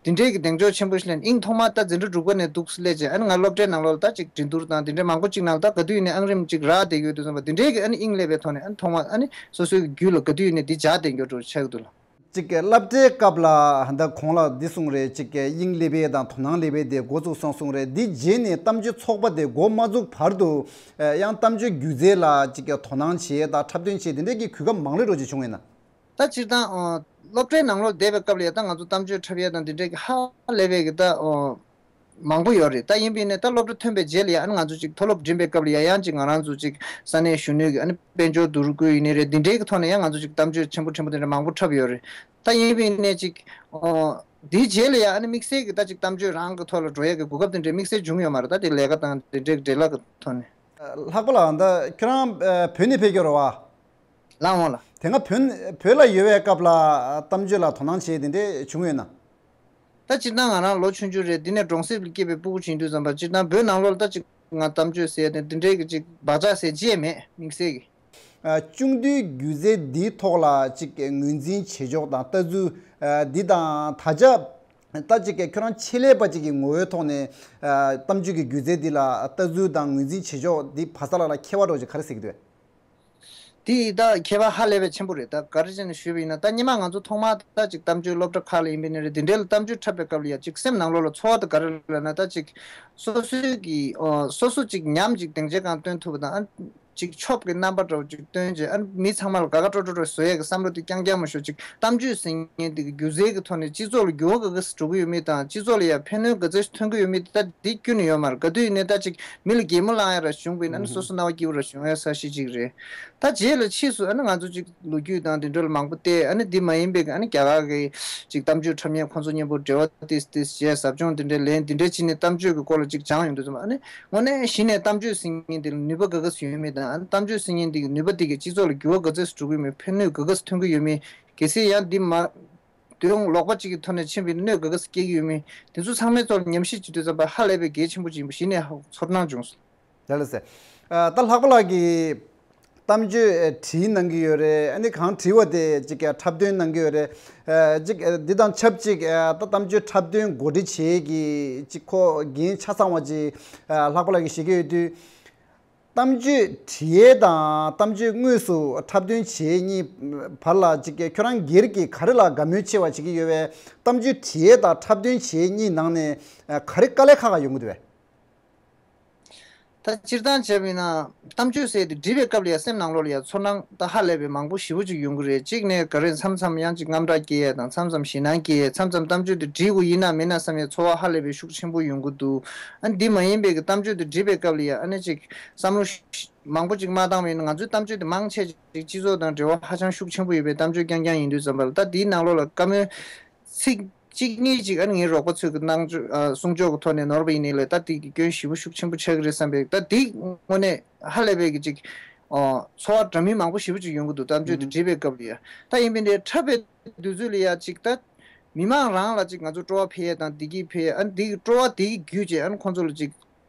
འདི་འདྲའི་གི་གདེང་འཇོག་ཆེན་པོ་ཞིག་ལེན། དབྱིངས་ཐོག་མར་ད་འཛིན་གྲྭ་དྲུག་པ་ནས་འདུག་སླེབས་རྗེས་ཨ་ནི་ང་སློབ་གྲྭའི་ནང་ལོགས་ལ་ད་ཅིག་འགྲན་བསྡུར་དང་འདི་འདྲའི་མང་པོ་ཅིག་ནང་ལ་ད་ག་དུས་ཡིན་ནའི་ཨང་རིམ་ཅིག་རག་བསྡད་ཡོད་དུས་ཙམ་པ་འདི་འདྲའི་གི་ཨ་ནི་དབྱིངས་སླེབས་པའི་ཐོག་ནས་ཨ་ནི་ཐོག་མར་ཨ་ནི་སོ་སོའི་གི་རྒྱུད་ལ་ག་དུས་ཡིན་ནའི་འདི་འཇགས་བསྡད་འགྱོ་འགྲོ་ཆགས་ཀྱི་འདུག་ལགས། ཅིག་སློབ་གྲྭའི་སྐབས་ལ་ད་གོང་ལ་འདི་གསུངས་རེད། ཅིག་དབྱིངས་སླེབས་པའི་དང་དོ་སྣང་སླེབས་པའི་དེ་འགོ་བཙུགས་སོང་གསུངས་རེད། འདི་རྗེས་ནས་གཏམ་བརྗོད་ཚོགས་པ་དེ་འགོ་མ་བཙུགས་བར་དུ་ཡང་གཏམ་བརྗོད་སྒྱུ་རྩལ་ལ་ཅིག་དོ་སྣང་བྱེད་དང་འཁྲབ་སྟོན་བྱེད་དེ་འདྲའི་གི་གོ་སྐབས་མང་རེ་རོ་ཅིག་བྱུང་ཡོད་ན། ད་སྤྱིར་བཏང་ཨ། སློབ་གྲྭའི་ནང་ལོགས་བསྡད་པའི་སྐབས་ལ་ཡ་ད་ང་ཚོ་གཏམ་བརྗོད་འཁྲབ་ཡ་དང་འདི་འདྲའི་གི་ཧ་ལས་པའི་གི་ད་ཨ། མང་པོ་ཡོད་རེད། ད་ཡིན་པས་ནས་ད་སློབ་གྲྭ་ཐོན་པའི་རྗེས་ལ་ཡ་ཨ་ནི་ང་ཚོ་ཅིག་མཐོ་སློབ་འགྲིམ་པའི་སྐབས་ལ་ཡ་ཡང་ཅིག་ང་རང་ཚོ་ཅིག་ས་གནས་གཞོན་ནུའི་གི་ཨ་ནི་དཔལ་འབྱོར་བསྡུ་རུབ་སྐུལ་ཡིན་ནའི་རེད། འདི་འདྲའི་གི་ཐོག་ནས་ཡང་ང་ཚོ་ཅིག་གཏམ་བརྗོད་ཆེན་པོ་ཆེན་པོ་དེ་འདྲ་མང་པོ་འཁྲབ་ཡོད་རེད། ད་ཡིན་པས་ནས་ཅིག་ཨ། འདིའི་རྗེས་ལ་ཡ་ཨ་ནི་དམིགས་བསལ་གི་ད་ཅིག་གཏམ་བརྗོད་རང་གི་ཐོག་ལ་འགྲོ་ཡ་གི་གོ་སྐབས་དེ་འདྲའི་དམིགས་བསལ་བྱུང་ཡོད་མ་རེད། ད་དེ་ལས་ཀ་དང་དེ་འདྲའི་འབྲེལ་ལག་གི་ཐོག་ནས། ལྷག་པ་ལ་ད་ཁྱོད་རང་བོད་ནས་ཕེབས་ཀྱི་རེད་བ། ལགས་འོང་ལགས། དེ་སྔ་བོད་བོད་ལ་ཡོད་པའི་སྐབས་ལ་གཏམ་བརྗོད་ལ་དོ་སྣང་བྱེད་དེ་འདྲས་བྱུང་ཡོད་ན། ད་སྤྱིར་བཏང་ང་རང་ལོ་ཆུང་ཆུང་རེད། འདི་ནས་གྲོང་གསེབ་ལ་སྐྱེས་པའི་སྤུ་གུ་ཅིག་ཡིན་དུས་ཙམ་པ་སྤྱིར་བཏང་བོད་ནང་ལོགས་ལ་ད་ཅིག་ང་གཏམ་བརྗོད་ཟེར་ཏེ་འདི་འདྲའི་གི་ཅིག་བག་ཆགས་ཟེར་ཅི་ཡང་མེད་དམིགས་བསལ་གི། ཨ། ཆུང་དུས་སྒྱུ་རྩལ་འདིའི་ཐོག་ལ་ཅིག་ངོས་འཛིན་བྱེད་ཕྱོགས་དང་ལྟ་ཚུལ་འདི་དང་ད་ཆ་ད་ཅིག་ཁྱོད་རང་ཆེད་ལས་པ་ཅིག་གི་ངོ་བོའི་ཐོག་ནས་གཏམ་བརྗོད་ཀྱི་སྒྱུ་རྩལ་འདི་ལ་ལྟ་ཚུལ་དང་ངོས་འཛིན་བྱེད་ཕྱོགས་འདི་བར་ས་ལ་ལ་ཁྱད་པར་འདྲ་བོ་ཅིག་ག་རེ་ཟེར་གྱི་འདུག་དེ་ད་ཁྱད་པར་ཧ་ལས་པའི་ཆེན་པོ་རེད། ད་ག་རེ་བྱས་ནས་ཞུས་པ་ཡིན་ན་ད་སྔོན་མ་ང་ཚོ་ཐོག་མར་ད་ཅིག་གཏམ་བརྗོད་སློབ་གྲྭ་ཁག་ལ་ཡིན་པའི་ནི་རེད། དེ་འདྲའི་ལ་གཏམ་བརྗོད་འཁྲབ་པའི་སྐབས་ལ་ཡ་ཅིག་སེམས་ནང་ལོགས་ལ་ཚོར་བ་དེ་ག་རེ་ལབ་ན་ད་ཅིག་སོ་སོའི་གི་ཨ། སོ་སོ་ཅིག་ཉམས་ཅིག་སྡིངས་ཆའི་སྒང་སྟོན་ཐུབ་པ་དང་ཨ། ཅིག་ཆོབ་ཀྱི་རྣམ་པ་འདྲ་བོ་ཅིག་སྟོན་བྱས་ཨ། མི་ཚང་མ་ལ་དགའ་དགའ་སྤྲོ་སྤྲོ་འདྲ་བོ་བཟོ་ཡས་ཀྱི་བསམ་བློ་དེ་རྐྱང་རྐྱང་མ་ཞུ་ཅིག་གཏམ་བརྗོད་ཟེར་མཁན་དེ་གི་སྒྱུ་རྩལ་གྱི་ཐོག་ནས་སྤྱི་ཚོགས་ལ་འགྱུར་བ་ག་ག་ཟེ་འགྲོ་གི་ཡོད་མེད་དང་སྤྱི་ཚོགས་ལ་ཡ་ཕན་གནོད་ག་ཚོད་ཐོན་གི་ཡོད་མེད་དེ་ད་འདི་ཁྱོན་ནས་ཡོད་མ་རེད། ག་དུས་ཡིན་ནའི་ད་ཅིག་མི་ལ་གད་མོ་ལངས་ཡ་ར་བྱུང་བ་ཡིན་ན་ཨ་ནི་སོ་སོ་སྣང་བ་སྐྱིད་པོ་ར་བྱུང་ཡ་ས་གཞི་ཅིག་རེད། ད་རྗེས་ལ་ཕྱིས་སུ་ཨ་ནི་ང་ཚོ་ཅིག་ལོ་རྒྱུས་དང་དེ་འདྲ་ལ་མང་པོ་བལྟས་ཨ་ནི་འདི་མ་ཡིན་པའི་ཨ་ནི་རྒྱ་གར་གི་ཅིག་གཏམ་བརྗོད་འཁྲབ་མཁན་ཁོང་ཚོ་མཉམ་པོ་འབྲེལ་བ་ཏིས་ཏིས་བྱས་ཟབ་སྦྱོང་དེ་འདྲའི་ལན་དེ་འདྲའི་བྱས་ནས་གཏམ་བརྗོད་ཀྱི་སྐོར་ལ་ཅིག་སྦྱངས་ཡོང་དུས་ཙམ་ཨ་ནི་དངོས་གནས་གཞི་ནས་གཏམ་བརྗོད་ཟེར་མཁན་དེ་ལ་ནུས་པ་ག་ག་ཟེ་ཡོད་མེད་དང་ཨ་ནི་གཏམ་བརྗོད་ཟེར་མཁན་དེ་གི་ནུས་པ་དེ་གི་སྤྱི་ཚོགས་ལ་འགྱུར་བ་ག་ཚོད་ཟེ་འགྲོ་གི་ཡོད་མེད་ཕན་གནོད་ག་ག་ཟེ་ཐོན་གི་ཡོད་མེད་གལ་སྲིད་ཡང་འདི་མ་དོན་ལོག་པ་ཅིག་གི་ཐོག་ནས་ཕྱིན་པའི་གནོད་ག་ག་ཟེ་སྐྱེལ་གི་ཡོད་མེད་དེ་ཚོ་ཚང་མའི་ཐོག་ལ་ཉམས་ཞིབ་བྱེད་དུས་ཙམ་པ་ཧ་ལས་པའི་གལ་ཆེན་པོ་ཅིག་ཡིན་པ་གཞི་ནས་ཧ་ཚོར་སྣང་བྱུང་སོང་། ལགས་ལགས་སེ། ཨ། ད་ལྷག་པ་ལགས་ཀྱིས་གཏམ་བརྗོད་བྲིས་གནང་གི་ཡོད་རེད། ཨ་ནི་གང་བྲིས་པ་དེ་ཅིག་འཁྲབ་སྟོན་གནང་གི་ཡོད་རེད། ཨ། ཅིག་འདི་དང་ཆབས་ཅིག་ད་གཏམ་བརྗོད་འཁྲབ་སྟོན་གོ་སྒྲིག་བྱེད་ཀྱི་ཅིག་ཁོ་འགན་ཆ་ཚང་བ་ཅིག་ལྷག་པ་ལགས་ཀྱིས་བཞེས་ཀྱི་ཡོད་དུས། གཏམ་བརྗོད་བྲིས་ཡས་དང་གཏམ་བརྗོད་དངོས་སུ་འཁྲབ་སྟོན་བྱེད་ཡས་གཉིས་བར་ལ་ཅིག་ཁྱོད་རང་སྒེར་གྱིས་ག་རེ་ལ་དགའ་མོས་ཆེ་བ་བྱེད་ཀྱི་ཡོད་པས། གཏམ་བརྗོད་བྲིས་ཡས་དང་འཁྲབ་སྟོན་བྱེད་ཡས་གཉིས་ནང་ནས་ག་རེ་དཀའ་ལས་ཁག་ཁག་ཡོང་གི་འདུག་པས། ད་སྤྱིར་བཏང་བྱས་པ་ཡིན་ན་གཏམ་བརྗོད་ཟེར་དེ་འབྲི་བའི་སྐབས་ལ་ཡང་སེམས་ནང་ལོགས་ལ་ཡང་ཚོར་སྣང་ད་ཧ་ལས་པའི་མང་པོ་ཞེ་པོ་ཅིག་ཡོང་གི་རེད། གཅིག་ནས་ག་རེ་མཚམས་མཚམས་ཡང་ཅིག་དངངས་སྐྲག་སྐྱེ་ཡས་དང་མཚམས་མཚམས་ཞེད་སྣང་སྐྱེ་ཡས་མཚམས་མཚམས་གཏམ་བརྗོད་དེ་འབྲི་དགོས་ཡིན་ན་མིན་ན་བསམ་ཡས་ཚོར་བ་ཧ་ལས་པའི་ཤུགས་ཆེན་པོ་ཡོང་གི་འདུག་ཨ་འདི་མ་ཡིན་པའི་གི་གཏམ་བརྗོད་དེ་འབྲི་བའི་སྐབས་ལ་ཡང་ཨ་ནི་ཅིག་བསམ་བློ་མང་པོ་ཅིག་མ་བཏང་བ་ཡིན་ན་ང་ཚོའི་གཏམ་བརྗོད་དེ་མང་ཆེ་ཅིག་སྤྱི་ཚོགས་དང་འབྲེལ་བ་ཧ་ཅང་ཤུགས་ཆེན་པོ་ཡོད་པའི་གཏམ་བརྗོད་རྐྱང་རྐྱང་ཡིན་དུས་ཙམ་པ་ལ་ད་འདིའི་ནང་ལོགས་ལ་བཀའ་མོལ་ཚིག་གཅིག་གཉིས་ཅིག་ཨ་ནི་ངའི་རོགས་པ་ཚོས་ཀྱི་གནང་ཕྱོགས་ཨ་གསུང་ཕྱོགས་ཀྱི་ཐོག་ནས་ནོར་བ་ཡིན་ནའི་ལས་ད་དེ་གི་སྐྱོན་ཞེ་པོ་ཤུགས་ཆེན་པོ་ཆགས་ཀྱི་རེད་བསམ་པས། ད་དེ་དངོས་གནས་ཧ་ལས་པའི་གི་ཅིག་ཨ་ཚོར་བ་འདྲ་མིན་མང་པོ་ཞེ་པོ་ཅིག་ཡོང་གི་འདུག་གཏམ་བརྗོད་དེ་ཨུམ་འབྲི་བའི་སྐབས་ལ་ཡ། ད་ཡིན་པས་འདི་འཁྲབ་པའི་དུས་ཚོད་ལ་ཡ་ཅིག་ད་མི་མང་རང་ལ་ཅིག་ང་ཚོ་སྤྲོ་བ་འཕེལ་ཡས་དང་བདེ་སྐྱིད་འཕེལ་ཡས་ཨ་ནི་དེ་གི་སྤྲོ་བ་དེ་གི་བརྒྱུད་བྱས་ཨ་ནི་ཁོང་ཚོ་ལ་ཅིག་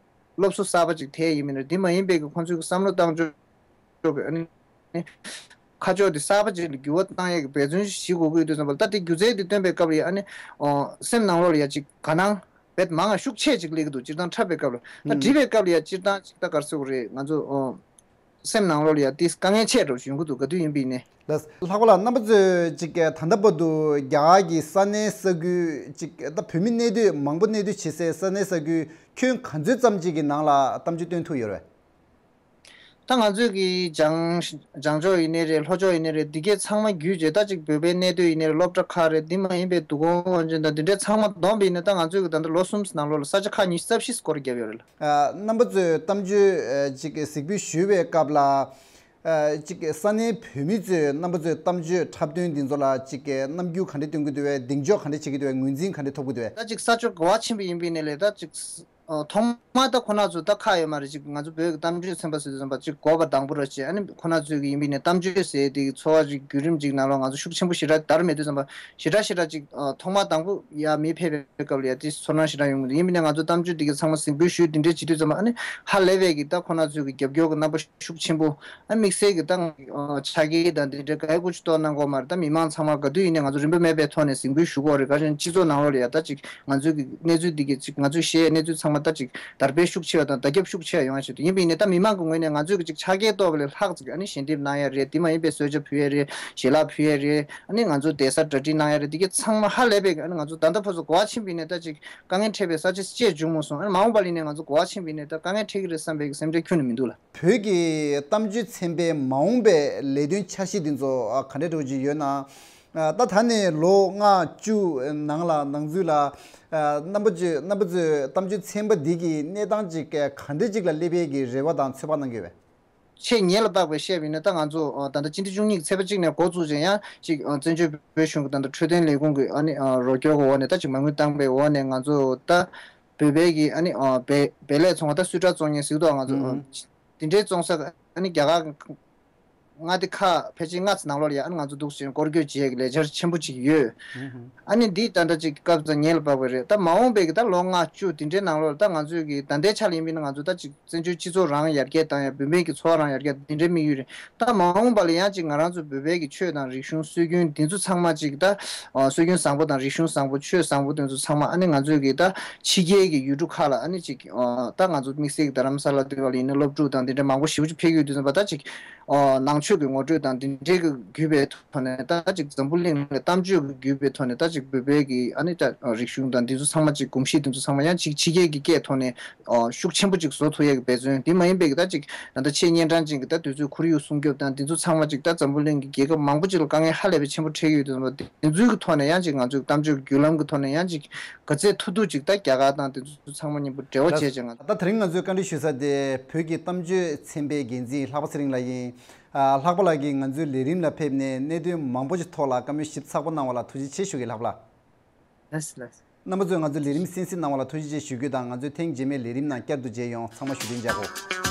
སློབ་གསོ་གསར་པ་ཅིག་ཐེབས་ཡིན་མིན་ན་དེ་མ་ཡིན་པའི་གི་ཁོང་ཚོའི་གི་བསམ་བློ་བཏང་ཕྱོགས་ཀྱི་ཨ་ནི་ཁ་ཕྱོགས་དེ་གསར་པ་ཅིག་ལ་འགྱུར་བ་བཏང་ཡས་ཀྱི་འབད་བརྩོན་ཞིག་བྱེད་དགོས་ཀྱི་ཡོད་དུས་ཙམ་པ་ལ་ད་དེ་སྒྱུ་རྩལ་དེ་སྟོན་པའི་སྐབས་ལ་ཡ་ཨ་ནི་ཨོ་སེམས་ནང་ལོགས་ལ་ཡ་ཅིག་དགའ་སྣང་བེད་མང་ང་ཤུགས་ཆེ་ཅིག་སླེབས་ཀྱི་འདུག་སྤྱིར་བཏང་འཁྲབ་པའི་སྐབས་ལ། ད་ཨུམ་འབྲི་བའི་སྐབས་ལ་ཡ་སྤྱིར་བཏང་ཅིག་ད་ག་རེ་ཟེར་དགོས་རེད། ང་ཚོ་ཨོ་སེམས་ནང་ལོགས་ལ་ཡ་དེ་དཀའ་ངལ་ཆེ་འགྲོ་ཞིག་ཡོང་གི་འདུག་ག་དུས་ཡིན་པ་ཡིན་ནའི། ལགས། ལྷག་པ་ལགས་རྣམ་པ་ཚོས་ཅིག་ད་ལྟ་བར་དུ་རྒྱ་གར་གྱི་ས་གནས་ས་ཁུལ་ཅིག་ད་བོད་མི་གནས་སྡོད་མང་པོ་གནས་སྡོད་བྱེད་སའི་ས་གནས་ས་ཁུལ་ཁྱོན་ག་ཚོད་ཙམ་ཅིག་གི་ནང་ལ་གཏམ་བརྗོད་སྟོན་ཐུབ་ཡོད་རེད། ད་ང་ཚོས་ཀྱི་བྱང་བྱང་ཕྱོགས་ཡིན་ནའི་རེད། ལྷོ་ཕྱོགས་ཡིན་ནའི་རེད། འདི་གས་ཚང་མ་བརྒྱུད་བྱས་ད་ཅིག་བོད་པའི་གནས་སྡོད་ཡིན་ནའི་རེད། སློབ་གྲྭ་ཁག་རེད། འདི་མ་ཡིན་པའི་འདུ་ཁང་དབང་ཆེན་དང་འདི་འདྲའི་ཚང་མ་བསྡོམས་པ་ཡིན་ན་ད་ང་ཚོས་ཀྱི་ད་ལྟ་ལོ་གསུམ་ནང་ལོགས་ལ་ས་ཆ་ཁག་ཉི་ཤུ་རྩ་བཞི་སྐོར་བརྒྱབ་ཡོད་རེད་ལགས། ཨ། རྣམ་པ་ཚོས་གཏམ་བརྗོད་ཨ་ཅིག་གཟིགས་འབུལ་ཞུས་པའི་སྐབས་ལ། ཨ་ཅིག་ས་གནས་བོད་མི་ཚོས་རྣམ་པ་ཚོའི་གཏམ་བརྗོད་འཁྲབ་སྟོན་འདི་ཚོ་ལ་ཅིག་རྣམ་འགྱུར་ག་འདྲ་སྟོན་གྱི་འདུག་པས། གདེང་འཇོག་ག་འདྲ་བྱེད་ཀྱི་འདུག་པས། ངོས་འཛིན་ག་འདྲ་ཐོབ་ཀྱི་འདུག་པས། ད་ཅིག་ས་ཕྱོགས་ག་བ་ཕྱིན་པ་ཡིན་པའི་ནས་ལས་ད་ཅིག་ཨ་ཐོག་མ་ད་ཁོ་ན་ཚོ་ད་ཁག་ཡོད་མ་རེད། ཅིག་ང་ཚོ་བོད་ཀྱི་གཏམ་བརྗོད་ཚན་པ་ཟེར་དུས་ཙམ་པ་ཅིག་འགོ་པ་དང་པོ་ར་ཅིག་ཨ་ནི་ཁོ་ན་ཚོས་ཀྱི་ཡིན་པ་ཡིན་ནའི་གཏམ་བརྗོད་ཟེར་དེ་གི་ཚོར་བ་ཅིག་བརྒྱུད་རིམ་ཅིག་ནང་ལོགས་ང་ཚོ་ཤུགས་ཆེན་པོ་ཞེ་དྲག་དར་མེད་དུས་ཙམ་པ་ཞེ་དྲག་ཞེ་དྲག་ཅིག་ཨ་ཐོག་མ་དང་པོ་ཡར་མི་ཕེབས་པའི་སྐབས་ལ་ཡ་དེ་ཚོར་སྣང་ཞེ་དྲག་ཡོང་གི་འདུག་ཡིན་པ་ཡིན་ནའི་ང་ཚོ་གཏམ་བརྗོད་དེ་གི་ཚང་མ་གཟིགས་འབུལ་ཞུས་དེ་འདྲས་བྱེད་དུས་ཙམ་པ་ཨ་ནི་ཧ་ལས་པའི་གི་ད་ཁོ་ན་ཚོས་ཀྱི་རྒྱབ་སྐྱོར་གྱི་རྣམ་པ་ཤུགས་ཆེན་པོ། ཨ་དམིགས་བསལ་གྱི་ད་ཨ་ཆ་རྐྱེན་དང་དེ་འདྲའི་ག་ཡ་ཀུ་ཅི་གཏོང་གནང་དགོས་མ་རེད། ད་མི་མང་ཚང་མ་ག་དུས་ཡིན་ནའི་ང་ཚོ་རིན་པ་མེད་པའི་ཐོག་ནས་གཟིགས་འབུལ་ཞུ་དགོས་རེད། ག་ཅན་སྤྱི་ཚོགས་ནང་ལོགས་ལ་ཡ་ད་ཅིག་ང་ཚོའི་གི་གནས་ཚུལ་འདི་གི་ཅིག་ང་ཚོས་བཤད་གནས་ཚུལ་ཚང་མ་ད་ཅིག་དར་སྤེལ་ཤུགས་ཆེ་བ་དང་བརྡ་ཁྱབ་ཤུགས་ཆེ་བ་ཡོང་ཡ་ཆེད་དུ་ཡིན་པ་ཡིན་ནའི་ད་མི་མང་གི་ངོས་ནས་ང་ཚོས་གི་ཅིག་ཆ་རྐྱེན་གཏོར་བ་ལས་ལྷག་ཅིག་ཨ་ནི་ཞལ་འདེབས་གནང་ཡ་རེད། དེ་མ་ཡིན་པའི་གསོལ་ཇ་ཕུལ་ཡ་རེད། ཞལ་ལག་ཕུལ་ཡ་རེད། ཨ་ནི་ང་ཚོ་བསྡད་ས་གྲ་སྒྲིག་གནང་ཡ་རེད། འདི་གི་ཚང་མ་ཧ་ལས་པའི་གི་ཨ་ནི་ང་ཚོ་ད་ལྟ་བར་དུ་གོ་བ་ཕྱིན་པ་ཡིན་ནའི་ད་ཅིག་དཀའ་ངལ་འཕྲད་པའི་ས་ཆ་ཅིག་བྱུང་མ་སོང་། ཨ་ནི་མ་འོངས་པ་ལ་ཡིན་ནའི་ང་ཚོ་གོ་བ་ཕྱིན་པ་ཡིན་ནའི་ད་དཀའ་ངལ་འཕྲད་ཀྱི་རེད་བསམ་པའི་གི་སེམས་ཁྲལ་ཁྱོན་ནས་མི་འདུག་ལ། བོད་ཀྱི་གཏམ་བརྗོད་ཚན་པའི་མ་འོངས་པའི་ལས་དོན་འཆར་གཞི་འདི་ཚོ་ཨ་ག་འདྲ་འདྲ་བོ་ཅིག་ཡོད་ན། ཨ་ད་ད་ནས་ལོ་ལྔ་བཅུ་ནང་ལ་ནང་ཚུད་ལ་ཨ་རྣམ་པ་ཚོས་རྣམ་པ་ཚོས་གཏམ་བརྗོད་ཚན་པ་འདི་གི་གནས་སྟངས་ཅིག་ག་འདྲ་ཅིག་ལ་སླེབས་ཡས་ཀྱི་རེ་བ་དང་ཚོད་དཔག་གནང་གི་ཡོད་པས། ཆེས་ཉེ་ལ་དཔག་པའི་བཤད་པ་ཡིན་ན་ད་ང་ཚོ་ཨ་ད་ལྟ་སྤྱི་ཟླ་བཅུ་གཉིས་ཀྱི་ཚེས་པ་གཅིག་ནས་འགོ་བཙུགས་ཅིང་ཡང་ཅིག་ཨ་བཙན་བྱོལ་བོད་གཞུང་གི་ད་ལྟ་འཕྲོད་བསྟེན་ལས་ཁུངས་ཀྱི་ཨ་ནི་ཨ་རོགས་སྐྱོར་གྱི་འོག་ནས་ད་ཅིག་མ་དངུལ་བཏང་པའི་འོག་ནས་ང་ཚོ་ད་བོད་པའི་གི་ཨ་ནི་ཨ་བལ་བལ་ལས་ཚོང་བ་ད་སུས་ཊར་བཙོང་མཁན་ཟེར་གི་འདུག་ང་ཚོ་ཨ་ཨུམ། དེ་འདྲའི་བཙོང་ས་ཨ་ནི་རྒྱ་གར་མངའ་སྡེ་ཁག་ཕལ་ཆེར་ལྔ་ཙམ་ནང་ལོགས་ལ་ཡ་ཨ་ནི་ང་ཚོ་འདུག་ཟེར་སྐོར་སྐྱོད་བྱེད་ཡས་ཀྱི་ལས་འཆར་ཆེན་པོ་ཅིག་ཡོད། ཨ་ནི་འདི་ད་ལྟ་ཅིག་སྐབས་དང་ཉེ་ལ་དཔག་པ་རེད། ད་མ་འོངས་པའི་གི་ད་ལོ་ལྔ་བཅུ་དེ་འདྲའི་ནང་ལོགས་ལ་ད་ང་ཚོས་གི་ད་ལྟའི་ཆ་ལ་ཡིན་པ་ཡིན་ན་ང་ཚོ་ད་ཅིག་བཙན་བྱོལ་སྤྱི་ཚོགས་རང་ཡར་རྒྱས་བཏང་ཡ། བོད་པའི་གི་འཚོ་བ་རང་ཡར་རྒྱས་དེ་འདྲའི་དམིགས་ཡུལ་རེད། ད་མ་འོངས་པ་ལ་ཡང་ཅིག་ང་རང་ཚོ་བོད་པའི་གི་ཆོས་དང་རིག་གཞུང་སྲོལ་རྒྱུན་འདི་ཚོ་ཚང་མ་ཅིག་ད་ཨ་སྲོལ་རྒྱུན་བཟང་པོ་དང་རིག་གཞུང་བཟང་པོ་ཆོས་བཟང་པོ་དེ་ཚོ་ཚང་མ་ཨ་ནི་ང་ཚོས་གི་ད་ཕྱི་རྒྱལ་གི་ཡུལ་གྲུ་ཁག་ལ་ཨ་ནི་ཅིག་ཨ་ད་ང་ཚོ་དམིགས་བསལ་གི་རྡ་རམ་ས་ལ་དེ་བ་ལ་ཡིན་ན་སློབ་ཕྲུག་དང་དེ་འདྲ་མང་པོ་ཞེ་པོ་ཅིག་ཕེབས་ཡོད་དུས་ཙམ་པ་ད་ཅིག་ཨོ་ནང་ཆོས་ཀྱི་ངོ་སྤྲོད་དང་འདི་འདྲའི་གི་བརྒྱུད་པའི་ཐོག་ནས་ད་ཅིག་འཛམ་བུ་གླིང་ལ་གཏམ་བརྗོད་ཀྱི་བརྒྱུད་པའི་ཐོག་ནས་ད་ཅིག་བོད་པའི་གི་ཨ་ནི་ད་རིག་གཞུང་དང་འདི་ཚོ་ཚང་མ་ཅིག་གོམས་གཤིས་འདི་ཚོ་ཚང་མ་ཡང་ཅིག་ཕྱི་རྒྱལ་གྱི་སྐད་ཐོག་ནས་ཨོ་ཤུགས་ཆེན་པོ་ཅིག་བཟོ་ཐུབ་ཡས་ཀྱི་འབད་བརྩོན། དེ་མ་ཡིན་པའི་གི་ད་ཅིག་ད་ལྟ་ཆེས་གཉན་འཕྲང་ཅན་གྱི་ད་དུས་ཚོད་ཁོར་ཡུག་སྲུང་སྐྱོབ་དང་འདི་ཚོ་ཚང་མ་ཅིག་ད་འཛམ་བུ་གླིང་གི་རྒྱལ་ཁབ་མང་པོ་ཅིག་ལ་དཀའ་ངལ་ཧ་ལས་པའི་ཆེན་པོ་འཕྲད་ཀྱི་ཡོད་དུས་ཙམ་པ་འདི་ཚོའི་གི་ཐོག་ནས་ཡང་ཅིག་ང་ཚོའི་གཏམ་བརྗོད་ཀྱི་བརྒྱུད་ལམ་གྱི་ཐོག་ནས་ཡང་ཅིག་ག་ཚད་ཐུབ་ཐུབ་ཅིག་ད་རྒྱ་གར་དང་དེ་ཚོ་ཚང་མ་མཉམ་པོ་འབྲེལ་བ་བྱས་བྱས་ང་ད་དེ་རིང་ང་ཚོས་བཀའ་འདྲི་ཞུ་ས་དེ་བོད་ཀྱི་གཏམ་བརྗོད་ཚན་པའི་འགན་འཛིན་ལྷག་པ་ཚེ་རིང་ལགས་ཡིན། ཨ་ལྷག་པ་ལགས་ཀྱིས་ང་ཚོའི་ལས་རིམ་ལ་ཕེབས་ནས་གནད་དོན་མང་པོ་ཞིག་ཐོག་ལ་བཀའ་མོལ་ཞིབ་ཚགས་པོ་གནང་བ་ལ་ཐུགས་རྗེ་ཆེ་ཞུ་གི་ལྷག་པ་ལགས། ལགས་སོ་ལགས་སོ། རྣམ་པ་ཚོས་ང་ཚོའི་ལས་རིམ་གསན་གཟིགས་གནང་བ་ལ་ཐུགས་རྗེ་ཆེ་ཞུ་རྒྱུ་དང་ང་ཚོའི་ཐེངས་རྗེས་མའི་ལས་རིམ་ནང་བསྐྱར་དུ་མཇལ་ཡོང་། ཚང་མ་བཞུགས་གདན་འཇགས་དགོས།